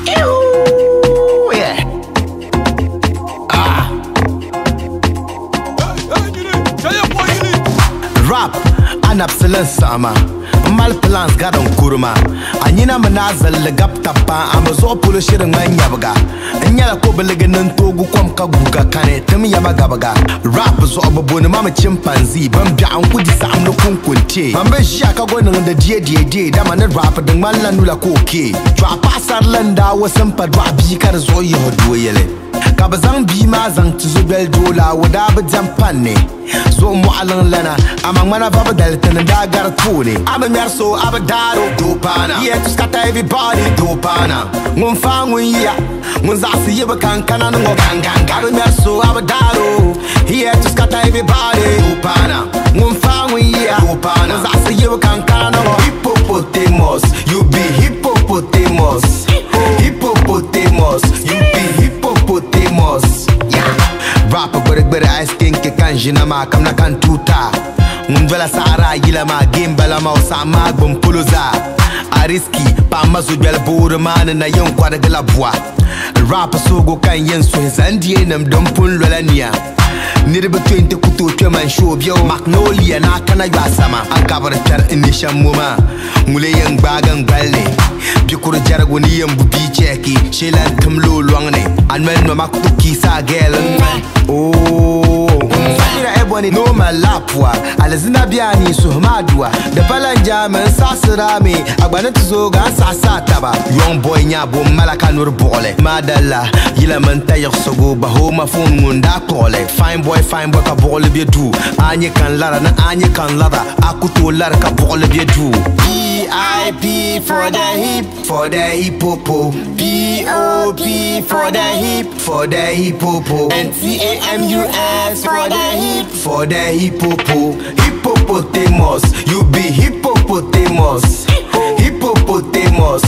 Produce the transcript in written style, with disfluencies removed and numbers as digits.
Ew, yeah. Ah. Rap, anapsilin saɣima n mali plans gari n kurima a nyina mi naa zalli gabi taba a mi zuɣu polo shiri ŋmani nyabiga n nyɛla kobiligi ni n toogi kom ka guuga kani tim yaba gabiga rap zuɣu bi booni ma mi chimpanzee bin biɛɣu n ku di saɣam ni kunkunte man bi ʒiya ka go niŋdi die die die dama ni rap di ŋmanila nula ka o kee chɔɣu paɣasarili n daa wasim pa dɔɣu bia ka di zuɣu yihi doo yɛli ka bi zaŋ bia maa zaŋ ti zobɛli doo la o daa bi diɛm panni zuɣu mɔɣiliŋ lana ama ŋmana va bi dali tini daa gari tooni a bi ŋmɛri so a bi daaro doo paana here to scatter everybody doo paana ŋun faa ŋun yiya ŋun zaɣasi yi bi kan kana ni ŋɔ gangan a bi ŋmɛri so a bi daaro here to scatter everybody doo paana ŋun faa ŋun yiya doo paana ŋun zaɣasi yi bi kan kana ni ŋɔ. Hippopotamus, you be hippopotamus. Hippopotamus, you be hippopotamus. Yeah. Rap gbiri gbiri ice kinki kan ʒina maa kamna kan tuuta ŋun dola saɣara yila maa game bala maa o saɣam maa gbini polo zaa a riski paɣa ma zugbɛli boori maa ni na yɛn kɔrigila bua rap soogo kan yɛn suhi zandienim din pun lola nia niriba 20 ku tooi kpɛ man show biɛo magnolia naa kana yɔɣu sama a gabiri kpɛri n ni shɛm ŋɔ maa ŋule yɛn gbaagi n gbali ni bikuri jɛrigu ni yɛn bu bia chɛki sheela n tim lo o lɔŋ ni a noli noma ku kiisa a gɛl oh Samira Ebony no malapua alizina biani suhuma aduwa da palanja min saɣasira mi agbani ti zooga n saɣasa taba young boy nya bo malaka nuri buɣuli madalla yila min ta yiɣisigu baho ma phone ŋun daa kpuɣili fine boy ka buɣuli be duu a nyɛ kan lara ni a nyɛ kan lara a ku tooi lari ka buɣuli be duu P-I-P for the hip, for the hippopo. P-O-P for the hip, for the hippopo. And T-A-M-U-S for the hip, for the hippopo. Hippopotamus, you be hippopotamus. Hippopotamus.